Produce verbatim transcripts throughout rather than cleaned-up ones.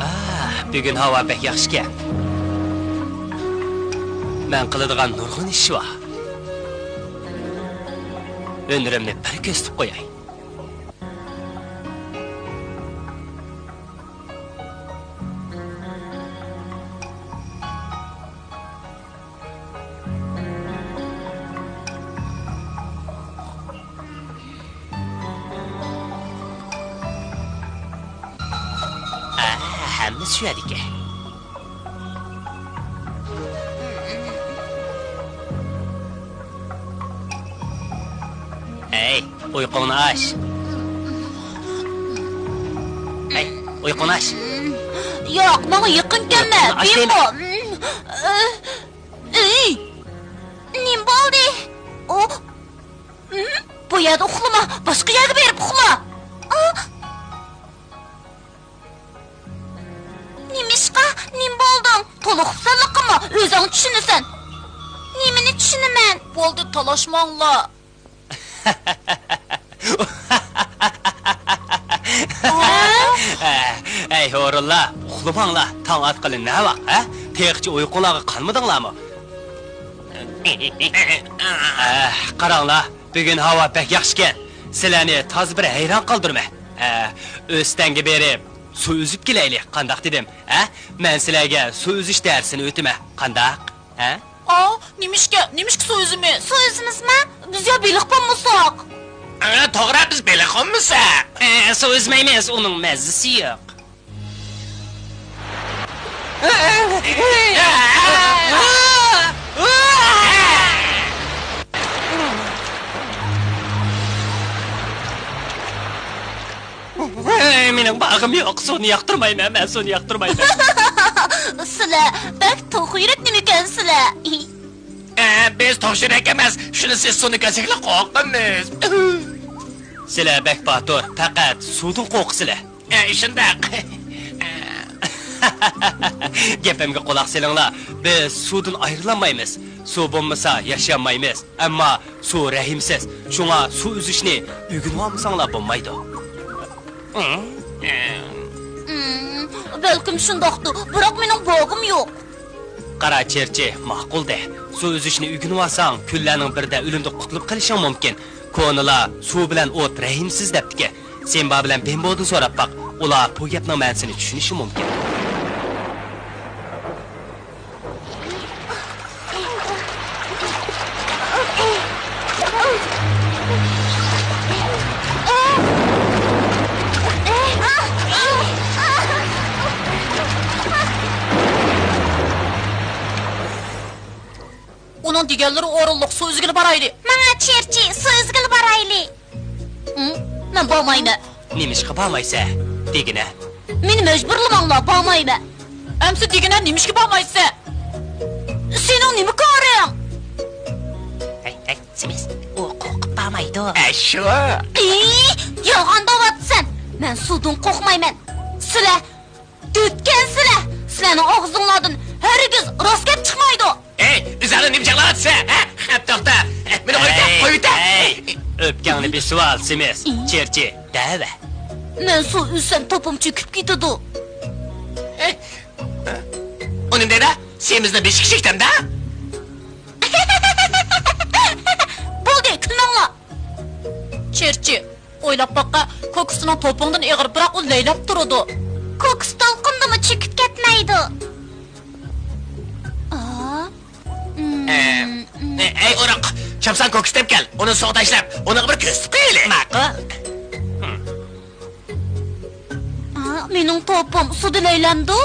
ئاھ، بۈگۈن ھاۋا بەك ياخشىكەن. مەن قىلىدىغان نۇرغۇن ئىش بار. ھۈنىرىمنى بىر كۆرسىتىپ قوياي. ھە، ھەممىسى شۇ يەردىكەن. ھەي، ئۇيقۇڭنى ئاچ. ھەي، ئۇيقۇڭنى ئاچ. ياق، ماڭا يېقىن كەلمە، ئۇيقۇڭنى ئاچ دەيمەن. بىمبو. ئەي، نېمە بولدى؟ ئۇ، بۇ يەردە ئۇخلىما، باشقا يەرگە بېرىپ ئۇخلا. نېمىشقا؟ نېمە بولدۇڭ؟ تولا خۇپسەنلىك قىلما، ئۆزۈڭ چۈشىنىسەن. نېمىنى چۈشىنىمەن؟ بولدى، تالاشماڭلار. ھەي، ھورۇنلار، ئۇخلىماڭلار، تاڭ ئاتقىلى نەۋاق، ھە؟ تېخىچە ئۇيقۇڭلارغا قانمىدىڭلارمۇ؟ ھە، قاراڭلار، بۈگۈن ھاۋا بەك ياخشىكەن. سىلەرنى تازا بىر ھەيران قالدۇرىمەن. ھە، ئۆستەڭگە بېرىپ، سۇ ئۈزۈپ كېلەيلى، قانداق دېدىم؟ ھە؟ مەن سىلەرگە سۇ ئۈزۈش دەرسىنى ئۆتىمەن، قانداق؟ ھە؟ ئاۋ، نېمىشقا، نېمىشقا سۇ ئۈزىمىز؟ سۇ ئۈزىمىزمۇ؟ بىز يا بېلىق بولمىساق؟ ئە، توغرا، بىز بېلىق بولمىساق. ئە، سۇ ئۈزمەيمىز، ئۇنىڭ مەززىسى يوق. ۋاي، مېنىڭ باغىم يوق، سۇنى ياقتۇرمايمەن، مەن سۇنى ياقتۇرمايمەن. سىلەر بەك توخۇ يۈرەك نېمىكەنسىلەر. ئە، بىز توخۇ يۈرەك ئەمەس، شۇنىسى سۇنى كۆرسەكلا قورقىمىز. سىلەر بەك باتۇر، پەقەت سۇدىن قورقىسىلەر. ئە، شۇنداق. گېپىمگە قۇلاق سېلىڭلار، بىز سۇدىن ئايرىلالمايمىز. سۇ بولمىسا ياشىيالمايمىز. ئەمما سۇ رەھىمسىز، شۇڭا سۇ ئۈزۈشنى ئۆگىنىۋالمىساڭلار بولمايدۇ. ئىم، بەلكىم شۇنداقتۇ، بىراق مېنىڭ باغىم يوق. قارا، چېرچى، ماقۇل دە. سۇ ئۈزۈشنى ئۆگىنىۋالساڭ، كۈنلەرنىڭ بىرىدە ئۆلۈمدىن قۇتۇلۇپ قېلىشىڭ مۇمكىن. كونىلار سۇ بىلەن ئوت رەھىمسىز دەپتىكەن. سىمبا بىلەن بىمبودىن سوراپ باق، ئۇلار بۇ گەپنىڭ مەنىسىنى چۈشىنىشى مۇمكىن. دېگەنلىرى ئورۇنلۇق، سۇ ئۈزگىلى بارايلى. ماڭا، چېرچى، سۇ ئۈزگىلى بارايلى. ھىم، مەن بارمايمەن. نېمىشقا بارمايسەن؟ دېگىنە. مېنى مەجبۇرلىماڭلار، بارمايمەن. ئەمسە دېگىنە، نېمىشقا بارمايسەن؟ سېنىڭ نېمە كارىڭ؟ ھەي، ھەي، سىمىس، ئۇ قورقۇپ بارمايدۇ. ئە، شۇ. ئى، يالغان دەۋاتىسەن. مەن سۇدىن قورقمايمەن. سىلەر دۆتكەنسىلەر! سىلەرنىڭ ئاغزىڭلاردىن ھەرگىز راست گەپ چىقمايدۇ! ئەي، ئۆزۈڭنى نېمە جاڭلاۋاتىسەن، ھە؟ خەپ توختا! مېنى قويۇۋېتە، ئەي، قويۇۋېتە! ئەي، ئۆپكەڭنى بېسىۋال، سىمىس. ئى؟ چېرچى، دەۋە. مەن سۇ ئۈزسەم، توپام چۆكۈپ كېتىدۇ. ئەي، ئۇ نېمە دەيدۇ؟ سېمىزنىڭ بېشى كىچىك دەمدۇ؟ بولدى، كۈلمەڭلار! چېرچى، ئويلاپ باققا، كوكۇستىنىڭ توپۇڭدىن ئېغىر، بىراق ئۇ لەيلەپ تۇرىدۇ. كوكۇس دولقۇندىمۇ چۆكۈپ كەتمەيدۇ. ئا، ئە، ئە، ئەي ئورۇق، چاپسان كوكۇس دەپ كەل، ئۇنى سۇغا تاشلاپ، ئۇنىڭغا بىر كۆزىتىپ قويايلى. ماقۇل. ئا، مېنىڭ توپۇم سۇدا لەيلەمدۇ؟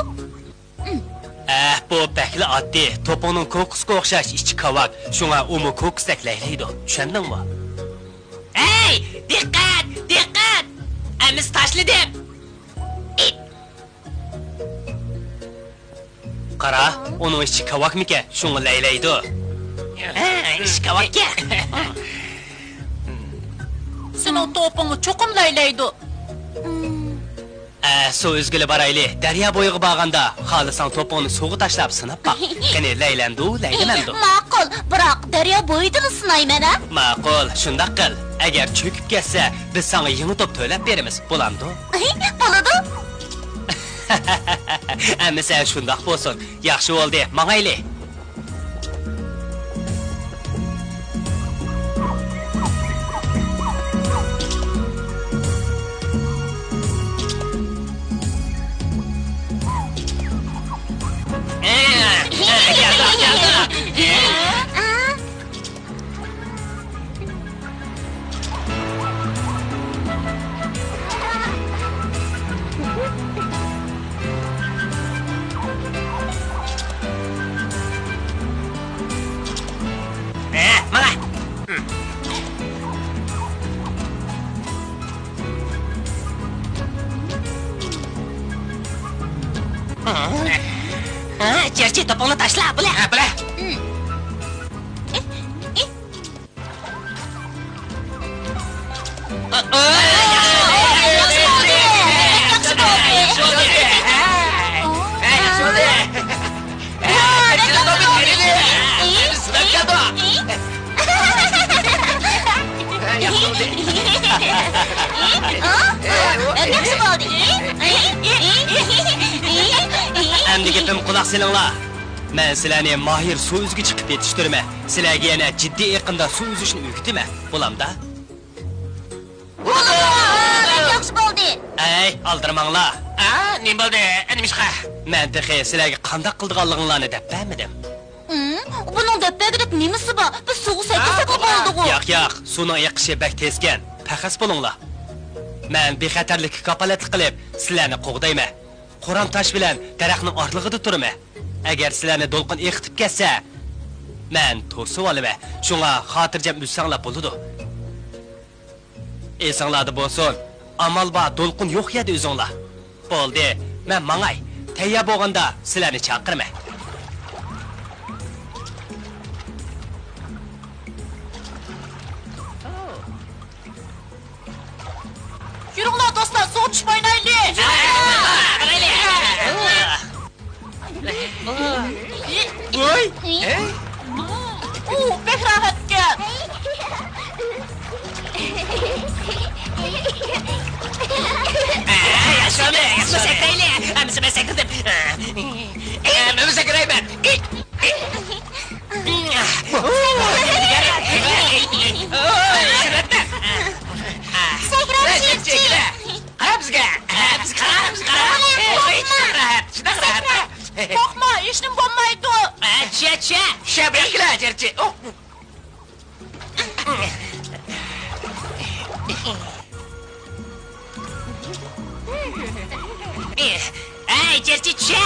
ئەھ، بۇ بەكلا ئاددىي. توپۇڭنىڭ كوكۇسقا ئوخشاش ئىچى كاۋاك، شۇڭا ئۇمۇ كوكۇستەك لەيلەيدۇ. چۈشەندىڭمۇ؟ ھەي، دىققەت، دىققەت! ئەمىسە تاشلىدىم. ئىت! قارا، ئۇنىڭ ئىچى كاۋاكمىكەن، شۇڭا لەيلەيدۇ. ھە، ئىچى كاۋاككەن. سېنىڭ توپۇڭمۇ چوقۇم لەيلەيدۇ. ئە، سۇ ئۈزگىلى بارايلى. دەريا بويىغا بارغاندا، خالىساڭ توپۇڭنى سۇغا تاشلاپ سىناپ باق. قېنى، لەيلەمدۇ، لەيلىمەمدۇ؟ ماقۇل، بىراق دەريا بويىدىلا سىنايمەن، ھە؟ ماقۇل، شۇنداق قىل. ئەگەر چۆكۈپ كەتسە، بىز ساڭا يېڭى توپ تۆلەپ بېرىمىز، بولامدۇ؟ بولىدۇ. ئەمىسە شۇنداق بولسۇن. ياخشى بولدى، ماڭايلى. ھە، ماڭا. ھە، چېرچى، توپۇڭنى تاشلا، بۇلە. ھە، بۇلە. ئەمدى گېپىمگە قۇلاق سېلىڭلار. مەن سىلەرنى ماھىر سۇ ئۈزگۈچى قىلىپ يېتىشتۈرىمەن. سىلەرگە يەنە جىددىي ئېقىمدا سۇ ئۈزۈشنى ئۆگىتىمەن. بولامدا؟ بولىدۇ! بەك ياخشى بولدى! ئەي، ئالدىرىماڭلار! ئا، نېمە بولدى؟ نېمىشقا؟ مەن تېخى سىلەرگە قانداق قىلىدىغانلىقىڭلارنى دەپ بەرمىدىم. ھىم، بۇنىڭ دەپ بەرگۈدەك نېمىسى بار؟ بىز سۇغا سەكرىسەكلا بولىدىغۇ. ياق، ياق، سۇنىڭ ئېقىشى بەك تېزكەن. پەخەس بولۇڭلار. مەن بىخەتەرلىككە كاپالەتلىك قىلىپ، سىلەرنى قوغدايمەن. قورام تاش بىلەن دەرەخنىڭ ئارىلىقىدا تۇرىمەن. ئەگەر سىلەرنى دولقۇن ئېقىتىپ كەتسە، مەن توسۇۋالىمەن. شۇڭا خاتىرجەم ئۈزسەڭلار بولىدۇ. ئېسىڭلاردا بولسۇن، ئامال بار دولقۇن يوق يەردە ئۈزۈڭلار. بولدى، مەن ماڭاي. تەييار بولغاندا سىلەرنى چاقىرىمەن. يۈرۈڭلار دوستلار، سۇغا چۈشۈپ ئوينايلى! ۋوي! ئۇ، بەك راھەتكەن! ياخشى بولدى، ياخشى بولدى. سەكرەيلى! ھەممىسى مەن سەكرىدىم. مەنمۇ سەكرەيمەن. سەكرەڭ، چېرچى! قارا بىزگە! بىزگە قارا، بىزگە قارا! قورقما! شۇنداق راھەت! قورقما، ھېچنېمە بولمايدۇ! چىيە، چىيە! چىيە بىلەن كېلە، چېرچى! ئەي، چېرچى، چۈشە!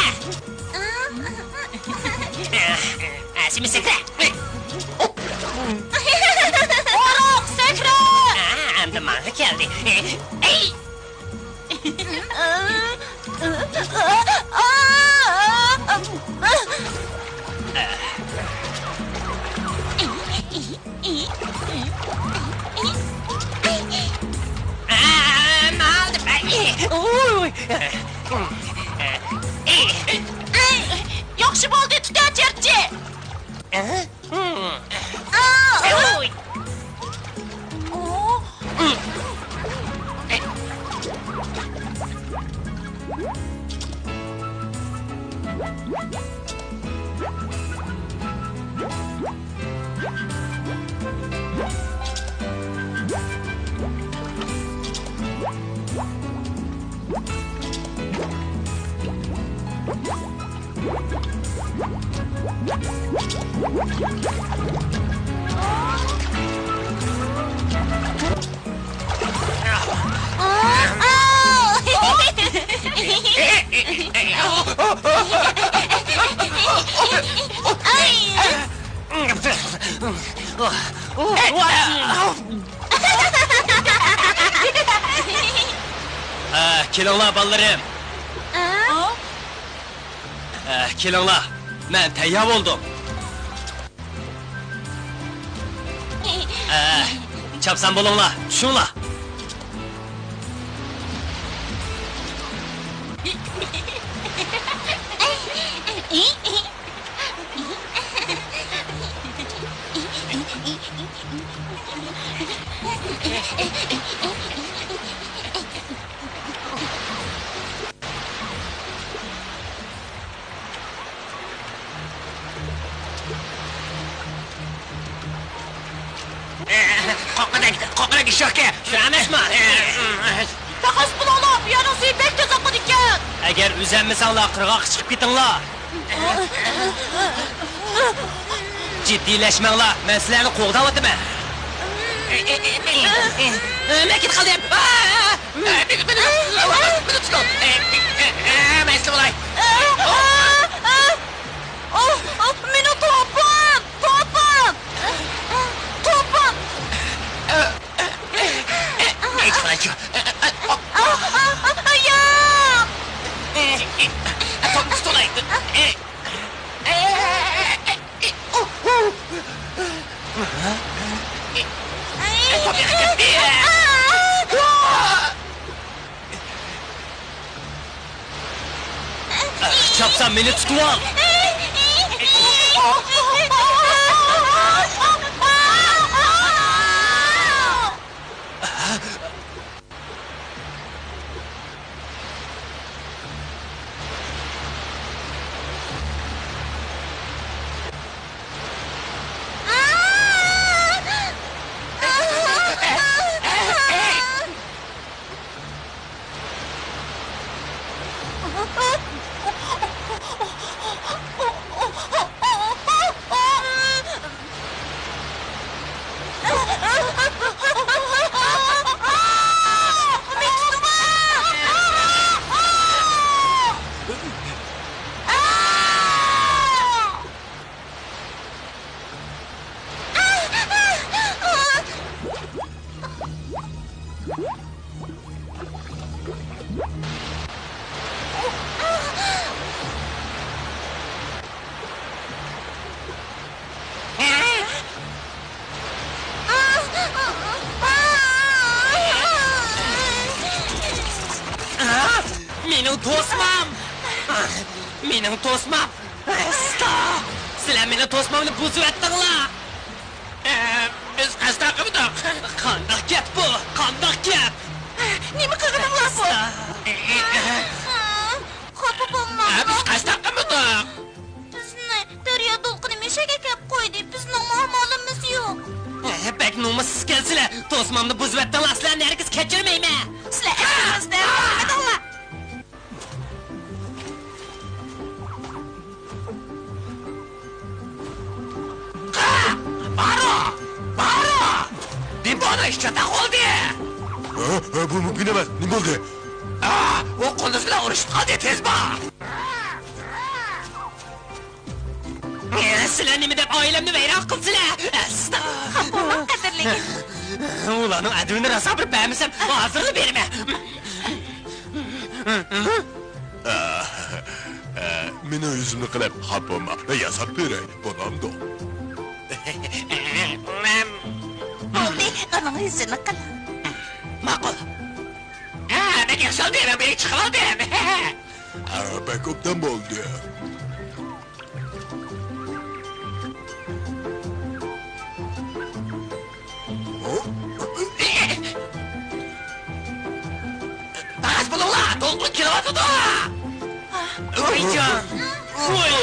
سىمىس سەكرە! كەلدى. ئەي! ياخشى بولدى، تۇتە چىرچى. ئە، كېلىڭلار، بالىلىرىم. ئە؟ ئە، كېلىڭلار، مەن تەييار بولدۇم. ئە، چاپسان بولۇڭلار، چۈشۈڭلار. قاقىدەك، قاقىدەك ئېشەككە. شۇ ئەمەسمۇ؟ تاقاس بولۇڭلار، بۇ يەرنىڭ سۈيى بەك تېز ئاقىدىكەن. ئەگەر ئۈزەلمىسەڭلار، قىرغاققا چىقىپ كېتىڭلار. جىددىيلەشمەڭلار، مەن سىلەرنى قوغداۋاتىمەن. مەن كېتىپ قالدىم. مېنى، مېنى، مېنى تۇتۇڭ. مەن سىلەر بولاي. مېنى تاپىڭ، تاپىڭ، تاپىڭ. ياق. توپنى تۇتۇڭ. چاپسان مېنى تۇتۇۋال! مېنىڭ توسمام! مېنىڭ توسمام! ئەستا! سىلەر مېنىڭ توسمامنى بۇزۇۋەتتىڭلار! ئە، بىز قەستەن قىلمىدۇق. قانداق گەپ بۇ؟ قانداق گەپ؟ نېمە قىلغىنىڭلار بۇ؟ ئەستا! خاپا بولماڭلار. ئە، بىز قەستەن قىلمىدۇق. بىزنى دەريا دولقۇنى مەشەگە ئەكەپ قويدى. بىزنىڭمۇ ئامالىمىز يوق. ئە، بەك نومۇسسىز ئىكەنسىلەر. توسمامنى بۇزۇۋەتتىڭلار، سىلەرنى ھەرگىز كەچۈرمەيمەن. سىلەر ئەقلىڭىزدە قالمىدىڭلار. بارو! بارو! دىمبونىڭ ئىشى چاتاق بولدى! ھە؟ ھە، بۇ مۇمكىن ئەمەس. نېمە بولدى؟ ئا، ئۇ قۇندۇز بىلەن ئۇرۇشۇپ قالدى، تېز بار! سىلەر نېمە دەپ ئائىلەمنى ۋەيران قىلدىلەر؟ ئەستا! خاپا بولماڭ، قەدىرلىگىن. ئۇلارنىڭ ئەدىپىنى راسا بىر بەرمىسەم، ھازىرلا بېرىمەن. ئە، ئە، مېنىڭ يۈزۈمنى قىلىپ خاپا بولما. ياساپ بېرەي، بولامدۇ؟ بولدى، ئۇنىڭ يۈزىنى قىل. ماقۇل. ھە، بەك ياخشى بولدى، مەن بۇ يەرگە چىقىۋالدىم. ھە، بەك ئوبدان بولدى. تاز بولۇڭلار، دولقۇن كېلىۋاتىدۇ! ۋايجان! ۋاي!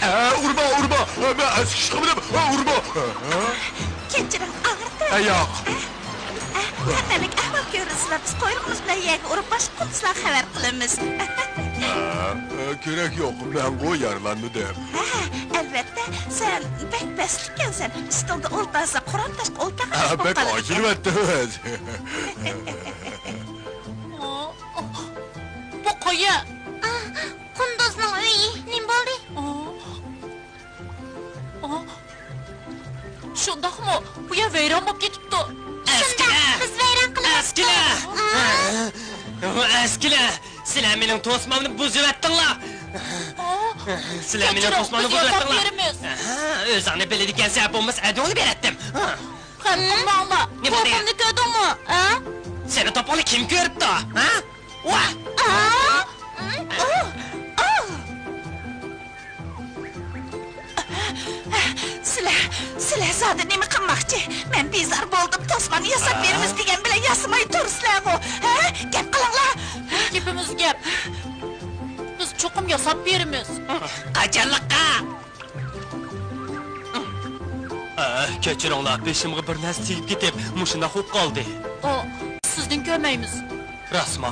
ئە، ئۇرما، ئۇرما! ئە، مەن ئەسكى ئىش قىلمىدىم! ئە، ئۇرما! كەچۈرۈڭ، ئاغرىدى. ئە، ياق. ئە، ئە، تەنتەنىلىك ئەھۋال كۆرۈنسىلا، بىز قۇيرۇقىمىز بىلەن يەرگە ئۇرۇپ، باشقا قۇمچىلارغا خەۋەر قىلىمىز. ئە، ئە، كېرەك يوق، مەنغۇ يارىلانمىدىم. ھە، ئەلۋەتتە، سەن بەك بەستلىككەنسەن، ئۈستۈڭدە ئولتۇرسا، قۇرام تاشقا ئولتۇرغاندەك بولۇپ قالىدىكەن. بەك ئاچىلىۋەتتىڭىز. بۇ قايەر؟ ئا، قۇندۇزنىڭ ئۆيى. نېمە بولدى؟ ئا، ئا، شۇنداقمۇ؟ بۇ يەر ۋەيران بولۇپ كېتىپتۇ. شۇنداق، ئەسكىلە! بىز ۋەيران قىلىۋەتتۇق. ئەسكىلە! ئا. ئەسكىلە! سىلەر مېنىڭ توسمامنى بۇزۇۋەتتىڭلار! ئا، سىلەر مېنىڭ كەچۈرۈڭ، توسمامنى بىز ياساپ بۇزۇۋەتتىڭلار! بېرىمىز. ئا، ئۆزۈڭنى بىلىدىكەنسەن، بولمىسا ئەدىڭنى بېرەتتىم! خەپ قىلماڭلار. نېمە بولدى؟ توپۇمنى كۆردۈڭمۇ؟ ھە؟ سېنىڭ توپۇڭنى كىم كۆرۈپتۇ؟ ھە؟ ۋاھ! ئا! ئا! ئا! سىلەر، سىلەر زادى نېمە قىلماقچى؟ مەن بىزار بولدۇم، توسمان ياساپ بېرىمىز دېگەن بىلەن ياسىماي تۇرىسىلەرغۇ؟ ھە؟ گەپ قىلىڭلار! گېپىمىز گەپ. بىز چوقۇم ياساپ بېرىمىز. قاچانلىققا؟ ئە، كەچۈرۈڭلار، بېشىمغا بىر نەرسە تېگىپ كېتىپ، مۇشۇنداق بولۇپ قالدى. ئۇ، سىزدىن كۆرمەيمىز. راستمۇ؟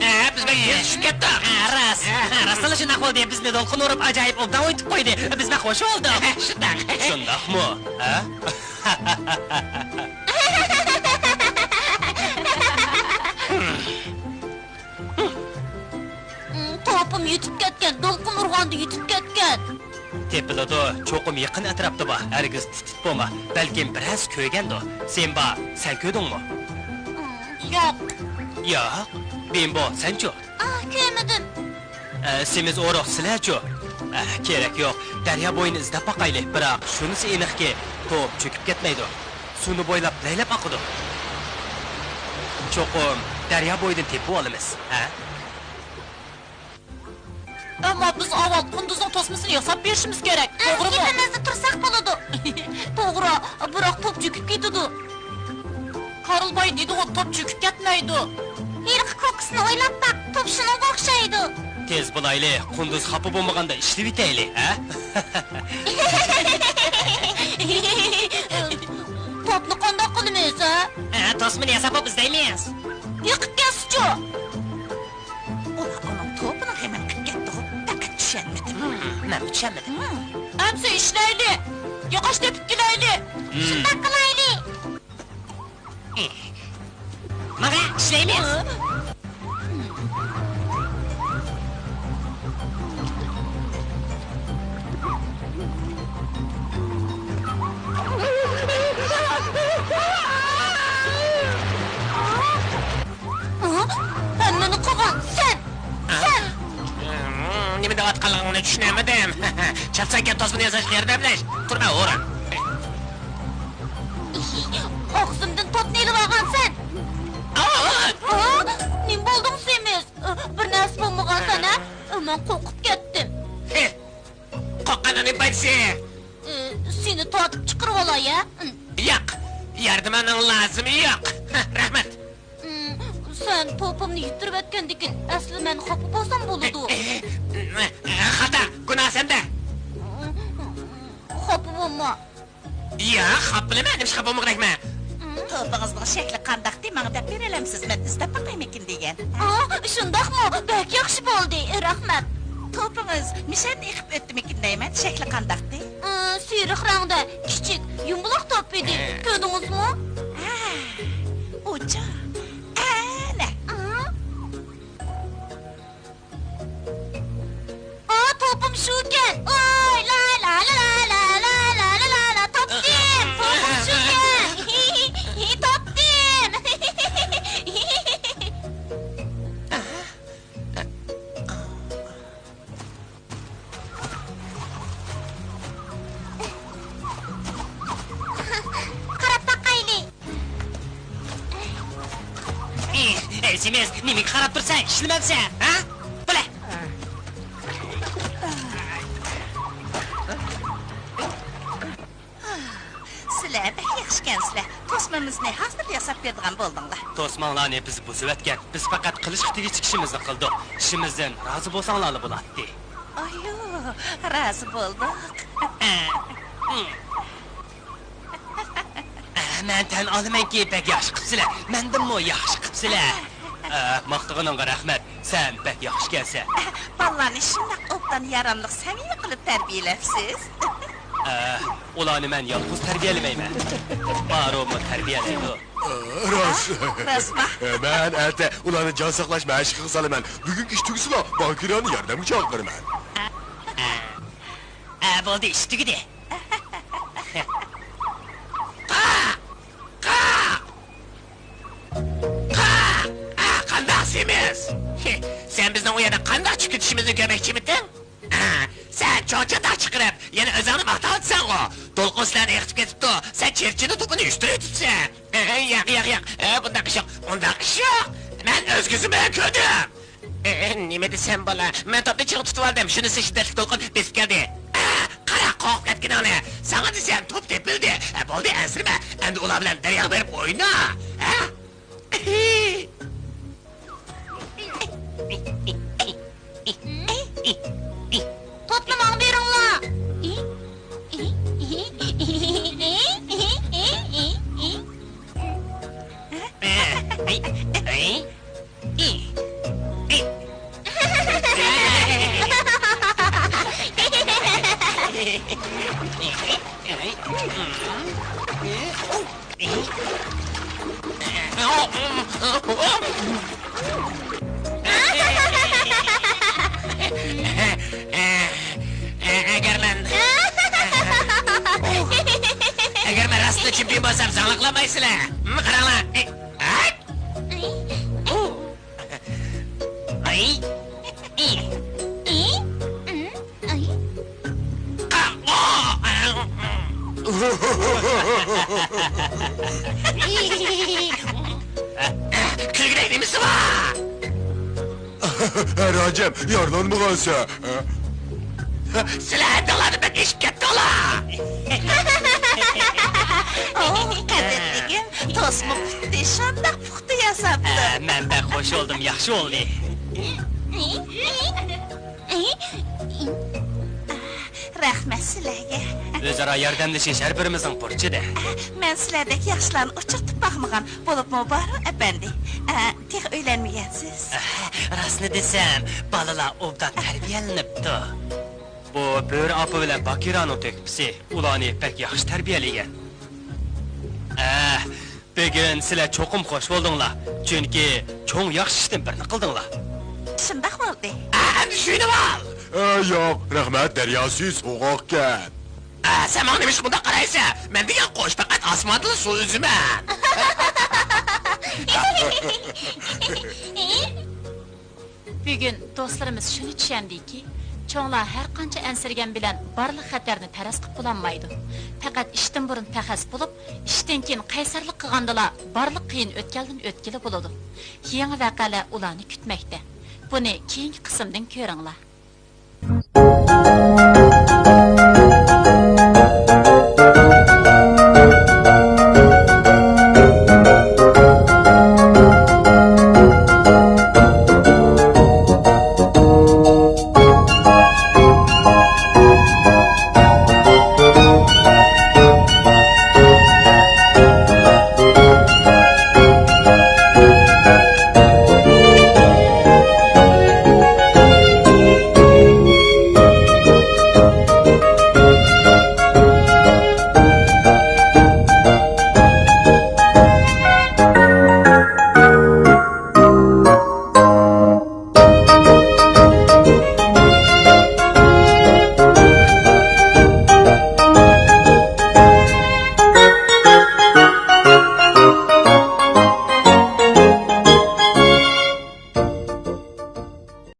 ھە، بىز بەك تېز چۈشۈپ كەتتۇق. ھە، راست. ھە، راستلا شۇنداق بولدى. بىزنى دولقۇن ئۇرۇپ، ئاجايىپ ئوبدان ئوينىتىپ قويدى. بىز بەك خۇش بولدۇق. شۇنداق. شۇنداقمۇ؟ ھە؟ توپۇم يىتىپ كەتكەن، دولقۇن ئۇرغاندا يىتىپ كەتكەن. تېپىلىدۇ، چوقۇم يېقىن ئەتراپتا بار، ھەرگىز تىت-تىت بولما، بەلكىم بىرەرسى كۆرگەندۇ. سىمبا، سەن كۆردۈڭمۇ؟ ياق. ياق؟ بىمبو، سەنچۇ؟ ئا، كۆرمىدىم. ئە، سېمىز ئورۇق، سىلەرچۇ؟ ئە، كېرەك يوق، دەريا بويىنى ئىزدەپ باقايلى، بىراق شۇنىسى ئېنىقكى، توپ چۆكۈپ كەتمەيدۇ. سۇنى بويلاپ لەيلەپ ئاقىدۇ. چوقۇم دەريا بويىدىن تېپىۋالىمىز، ھە؟ ئەمما بىز ئاۋۋال قۇندۇزنىڭ توسمىسىنى ياساپ بېرىشىمىز كېرەك، توغرىمۇ؟ گېپىمىزدە تۇرساق بولىدۇ. توغرا، بىراق توپ چۆكۈپ كېتىدۇ. كارلباي دېدىغۇ، توپ چۆكۈپ كەتمەيدۇ. ھېلىقى كوكۇسنى ئويلاپ باق، توپ شۇنىڭغا ئوخشايدۇ. تېز بولايلى، قۇندۇز خاپا بولمىغاندا ئىشلىۋېتەيلى، ھە؟ توپنى قانداق قىلىمىز، ھە؟ ھە، توسمىنى ياساپ بولۇپ ئىزدەيمىز. يېقىپ كەتسىچۇ؟ ئۇلار ئۇنىڭ توپىنىڭ غېمىنى قىلىپ كەتتىغۇ، پەقەت چۈشەنمىدىم. ھىم، مەنمۇ چۈشەنمىدىم. ھىم. ئەمسە ئىشلەيلى. ياغاچ تېپىپ كېلەيلى. ھىم. شۇنداق قىلايلى. مانا، ئىشلەيمىز. ھەممىنى قىلغان سەن! سەن! نېمە دەۋاتقانلىقىڭنى چۈشىنەلمىدىم. چاپسان كەت، توسمىنى ياساشقا ياردەملەش. تۇرما، ھورۇن. ئاغزىمدىن توپنى ئېلىۋالغانسەن! ھا؟ نېمە بولدۇڭ سېمىز؟ بىر نەرسە بولمىغانسەن ھە؟ مەن قورقۇپ كەتتىم. قورققاننىڭ نېمە پايدىسى؟ سېنى تارتىپ چىقىرىۋالاي ھە؟ ياق، ياردىمىڭنىڭ لازىمى يوق. رەھمەت. سەن توپۇمنى يىتتۈرۈۋەتكەندىكىن ئەسلى مەن خاپا بولسام بولىدۇ. خاتا، گۇناھ سەندە. خاپا بولما. ياق، خاپا بولىمەن، نېمىشقا خاپا بولمىغۇدەكمەن؟ توپىڭىزنىڭ شەكلى قانداقتى؟ ماڭا دەپ بېرەلەمسىز؟ مەن ئىزدەپ باقايمىكىن دېگەن. ئا، شۇنداقمۇ؟ بەك ياخشى بولدى، رەھمەت. توپىڭىز مىشەدىن ئېقىپ ئۆتتىمىكىن دەيمەن، شەكلى قانداقتى؟ ئى، سېرىق رەڭدە كىچىك يۇمىلاق توپ ئىدى. كۆردىڭىزمۇ؟ ھە، ئۇچۇر. ئەنە. ئى؟ ئا، توپۇم شۇكەن. ئوي، لا، لا، لا، لا، لا، لا، لا، لا، لا، لا، تاپتىم. توپۇم شۇكەن. تاپتىم. قاراپ باقايلى. ئەي، سېمىز، نېمىگە قاراپ تۇرسەن؟ ئىشلىمەمسەن، ھە؟ بولە. سىلەر بەك ياخشىكەنسىلەر. توسمىمىزنى ھازىر ياساپ بېرىدىغان بولدۇڭلار. توسماڭلارنى بىز بۇزۇۋەتكەن. بىز پەقەت قىلىشقا تېگىشلىك ئىشىمىزنى قىلدۇق. ئىشىمىزدىن رازى بولساڭلارلا بولاتتى. ئايۇ، رازى بولدۇق. مەن تەن ئالىمەنكى، بەك ياخشى قىپسىلە. مەندىنمۇ ياخشى قىپسىلە. ئە، ماختىغىنىڭغا رەھمەت. سەن بەك ياخشىكەنسەن. بالىلارنى شۇنداق ئوبدان، ياراملىق، سەمىمىي قىلىپ تەربىيەلەپسىز. ئە، ئۇلارنى مەن يالغۇز تەربىيەلىمەيمەن. بارۇمۇ تەربىيەلەيدۇ. ئە، راست. راستما؟ ئە، مەن ئەتە ئۇلارنى جان ساقلاش مەشىقىگە سالىمەن. بۈگۈنكى ئىش تۈگىسىلا، باكىرانى ياردەمگە چاقىرىمەن. ئە، بولدى، ئىش تۈگىدى. قا! قا! قا! ئە، قانداق سېمىز؟ سەن بىزنىڭ ئۇ يەردە قانداق چىقىپ كېتىشىمىزنى كۆرمەكچىمىدىڭ؟ ئە، سەن چوڭ چاتاق چىقىرىپ، يەنە ئۆزۈڭنى ماختاۋاتىسەنغۇ؟ دولقۇن سىلەرنى ئېقىتىپ كېتىپتۇ، سەن چىرچىنى توپىنى ئۈستۈرۈۋېتىپسەن. ياق، ياق، ياق. ئە، بۇنداق ئىش يوق، ئۇنداق ئىش يوق. مەن ئۆز كۆزۈم بىلەن كۆردۈم. ئە، نېمە دېسەم بولا؟ مەن توپنى چىڭ تۇتۇۋالدىم، شۇنىسى شىددەتلىك دولقۇن بېسىپ كەلدى. ئە، قارا، قورقۇپ كەتكىنىڭنى. ساڭا دېسەم، توپ تېپىلدى. ئە، بولدى، ئەنسىرىمە. ئەمدى ئۇلار بىلەن دەرياغا بېرىپ ئوينا. ھە؟ توپنى ماڭا بېرىڭلار. ئەگەر مەن، ئەگەر مەن راستلا چېمپىيون بولسام، زاڭلىقلانمايسىلەر. قاراڭلار. كۈلگۈدەك نېمىسى بار؟ راجەم، يارىلانمىغانسەن؟ سىلەر ھەددىڭلاردىن بەك ئېشىپ كەتتىڭلار! ئوھ، قەدىرلىكىم، توسما پۇتنى شۇنداق پۇختا ياساپتۇ. ھە، مەن بەك خوش بولدۇم، ياخشى بولدى. رەھمەت سىلەرگە. ئۆزئارا ياردەملىشىش ھەر بىرىمىزنىڭ بۇرچىدە. مەن سىلەردەك ياخشىلارنى ئۇچرىتىپ باقمىغان، بولۇپمۇ بارۇ ئەپەندى. تېخى ئۆيلەنمىگەنسىز. راستىنى دېسەم، بالىلار ئوبدان تەربىيەلىنىپتۇ. بۇ بۆرە ئاپا بىلەن باكىرانىڭ تۆھپىسى، ئۇلارنى بەك ياخشى تەربىيەلىگەن. ئە، بۈگۈن سىلەر چوقۇم خوش بولدۇڭلار، چۈنكى چوڭ ياخشى ئىشتىن بىرنى قىلدىڭلار. شۇنداق بولدى. ئەمدى شۇينىۋال! ئە، ياق، رەھمەت، دەريا سۈيى سوغۇقكەن. ئە، سەن ماڭا نېمىشقا بۇنداق قارايسەن؟ مەن دېگەن قۇش پەقەت ئاسماندىلا سۇ ئۈزىمەن. بۈگۈن دوستلىرىمىز شۇنى چۈشەندىكى، چوڭلار ھەر قانچە ئەنسىرىگەن بىلەن بارلىق خەتەرنى پەرەز قىلىپ بولالمايدۇ. پەقەت ئىشتىن بۇرۇن پەخەس بولۇپ، ئىشتىن كېيىن قەيسەرلىك قىلغاندىلا بارلىق قىيىن ئۆتكەلدىن ئۆتكىلى بولىدۇ. يېڭى ۋەقەلەر ئۇلارنى كۈتمەكتە. بۇنى كېيىنكى قىسىمدىن كۆرۈڭلار.